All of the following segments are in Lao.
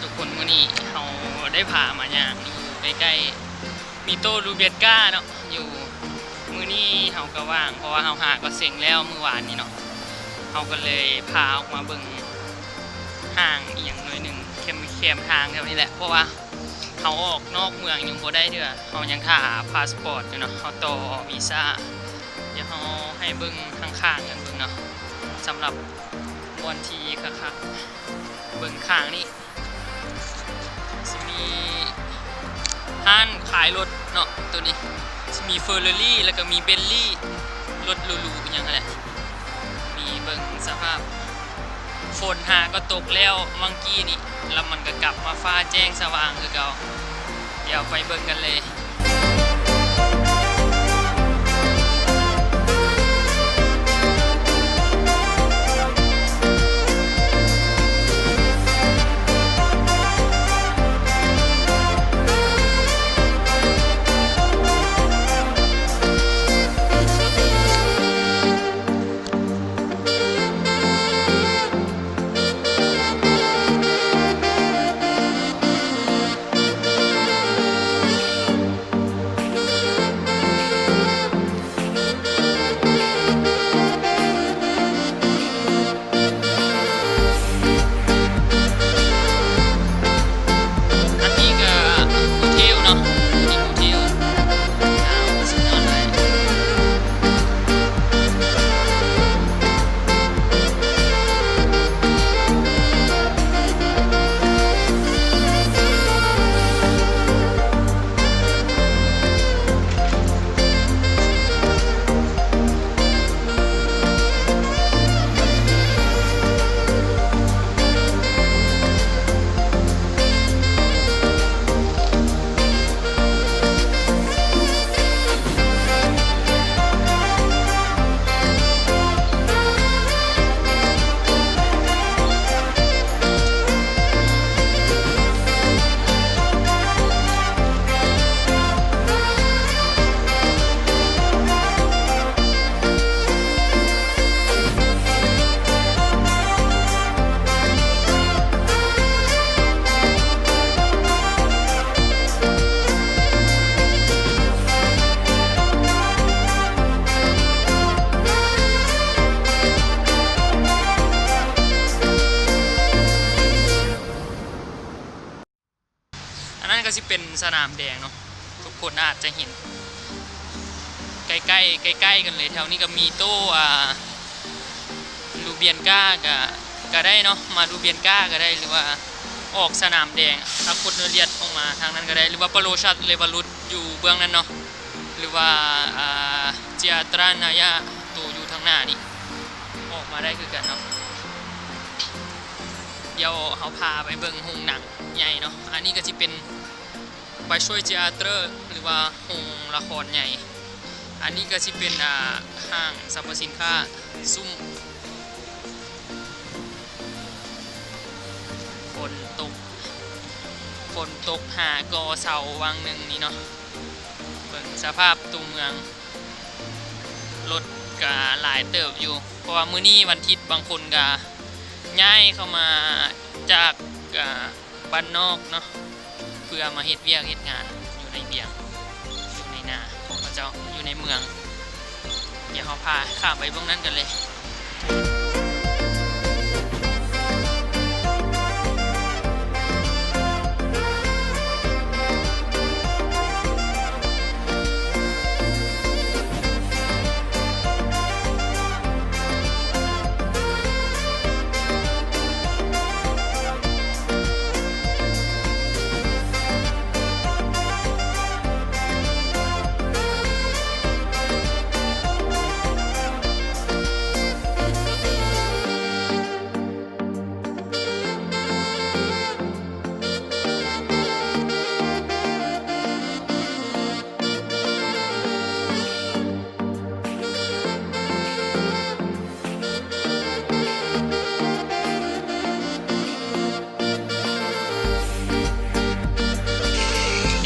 ທຸກຄົນ ມື້ນີ້ເຮົາໄດ້ພາມາຍ່າງຢູ່ໃກ້ໆ ມີໂຕລູເບດກາເນາະ ຢູ່ ມື້ນີ້ເຮົາກໍວ່າງ ເພາະວ່າເຮົາຫາກໍເສັງແລ້ວມື້ວານນີ້ເນາະ ເຮົາກໍເລີຍພາອອກມາເບິ່ງຫ້າງອີ່ຫຍັງໜ້ອຍໜຶ່ງ ແຄມ ແຄມທາງແຖວນີ້ແຫຼະ ເພາະວ່າເຮົາອອກນອກເມືອງຍັງບໍ່ໄດ້ເທື່ອ ເຮົາຍັງຖ້າພາສປອດຢູ່ເນາະ ເຮົາຕໍ່ວີຊາ ດຽວເຮົາໃຫ້ເບິ່ງຂ້າງໆກັນເບິ່ງເນາະ ສຳລັບບ່ອນທີ່ຄັກໆ ເບິ່ງຂ້າງນີ້ ຊິມີຮ້ານຂາຍລົດເນາະ ໂຕນີ້ຊິມີເຟີເຣັດຣີ ແລ້ວກໍມີເບັນລີ ລົດຫຼູໆຫຍັງຫັ້ນແຫຼະ ມີເບິ່ງສະພາບ ຝົນຫາກໍຕົກແລ້ວຫວ່າງກີ້ນີ້ ແລ້ວມັນກໍກັບມາຟ້າແຈ້ງສະຫວ່າງຄືເກົ່າ ດຽວໄປເບິ່ງກັນເລີຍ. ອັນນີ້ກໍໂຮເທວເນາະ ອັນນີ້ໂຮເທວ ວ້າວ ສຸດຍອດເລີຍ. ອັນນັ້ນກໍຊິເປັນສະໜາມແດງເນາະ ທຸກຄົນອາດຈະເຫັນ ໃກ້ໆ ໃກ້ໆກັນເລີຍ ແຖວນີ້ກໍມີໂຕ ອ່າ ລູບຽນກາ ກະ ກະໄດ້ເນາະ ມາລູບຽນກາກະໄດ້ ຫຼືວ່າອອກສະໜາມແດງ ອາໂຄດເນີລຽດອອກມາທາງນັ້ນກະໄດ້ ຫຼືວ່າປະໂລຊັດເລວາລຸດຢູ່ເບື້ອງນັ້ນເນາະ ຫຼືວ່າ ອ່າ ເຈອາຕຣານາຍາ ໂຕຢູ່ທາງໜ້ານີ້ ອອກມາໄດ້ຄືກັນເນາະ. ດຽວເຮົາພາໄປເບິ່ງໂຮງໜັງໃຫຍ່ເນາະ ອັນນີ້ກໍຊິເປັນ Большой театр ຫຼືວ່າໂຮງລະຄອນໃຫຍ່ ອັນນີ້ກໍຊິເປັນ ອ່າ ຫ້າງສັບພະສິນຄ້າ ຊຸ້ມ ຝົນຕົກ ຝົນຕົກຫາກໍເຊົາຫວ່າງໜຶ່ງນີ້ເນາະ ເບິ່ງສະພາບຕົວເມືອງ ລົດກະຫຼາຍເຕີບຢູ່ ເພາະວ່າມື້ນີ້ວັນທິດ ບາງຄົນກະຍ້າຍເຂົ້າມາຈາກ ອ່າ ບ້ານນອກເນາະ ເພື່ອມາເຮັດວຽກເຮັດງານຢູ່ໃນວຽງ ຢູ່ໃນນາຂອງເຂົາເຈົ້າ ຢູ່ໃນເມືອງ. ດຽວເຮົາພາຂ້າມໄປເບິ່ງນັ້ນກັນເລີຍ.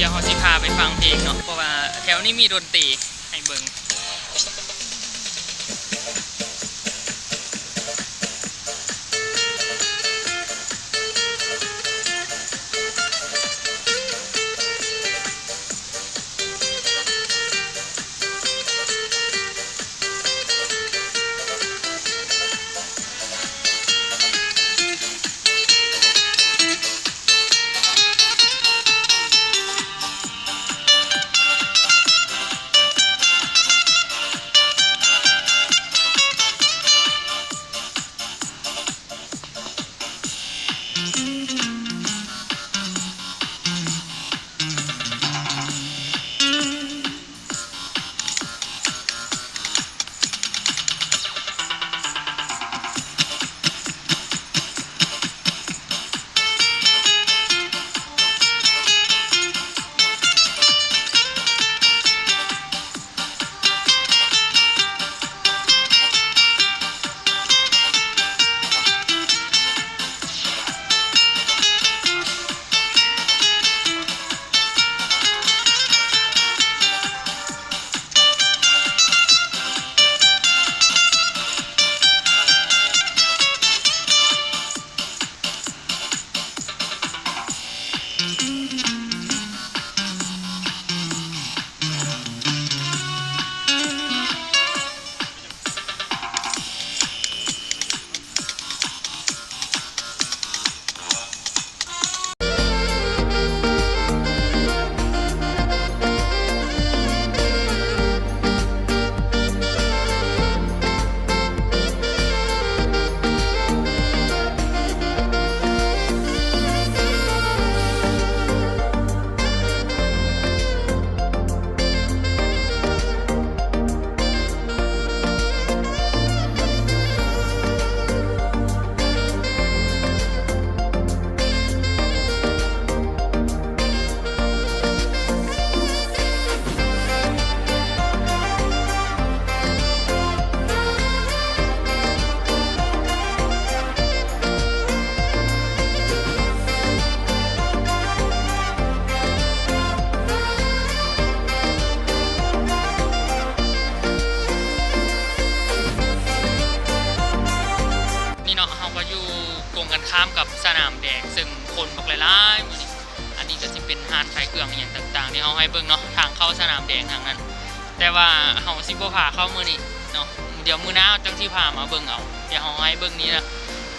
ດຽວເຮົາຊິພາໄປຟັງເພງເນາະ ເພາະວ່າແຖວນີ້ມີດົນຕີໃຫ້ເບິ່ງ. ກັບສະໜາມແດງ ເຊິ່ງຄົນບັກຫຼາຍໆມື້ນີ້. ອັນນີ້ກໍຊິເປັນຮ້ານຂາຍເຄື່ອງອີ່ຫຍັງຕ່າງໆ ທີ່ເຮົາໃຫ້ເບິ່ງເນາະ ທາງເຂົ້າສະໜາມແດງທາງນັ້ນ. ແຕ່ວ່າເຮົາຊິບໍ່ພາເຂົ້າມື້ນີ້ເນາະ ດຽວມື້ໜ້າຈັ່ງຊິພາມາເບິ່ງເອົາ. ດຽວເຮົາໃຫ້ເບິ່ງນີ້ລະ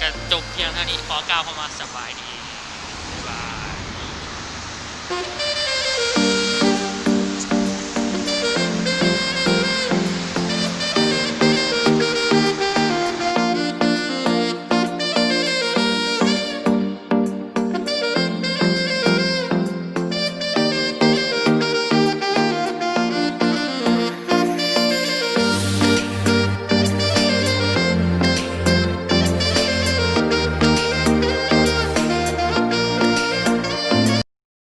ກະຈົບພຽງເທົ່ານີ້. ຂໍກ່າວຄຳວ່າສະບາຍດີ ບາຍບາຍ.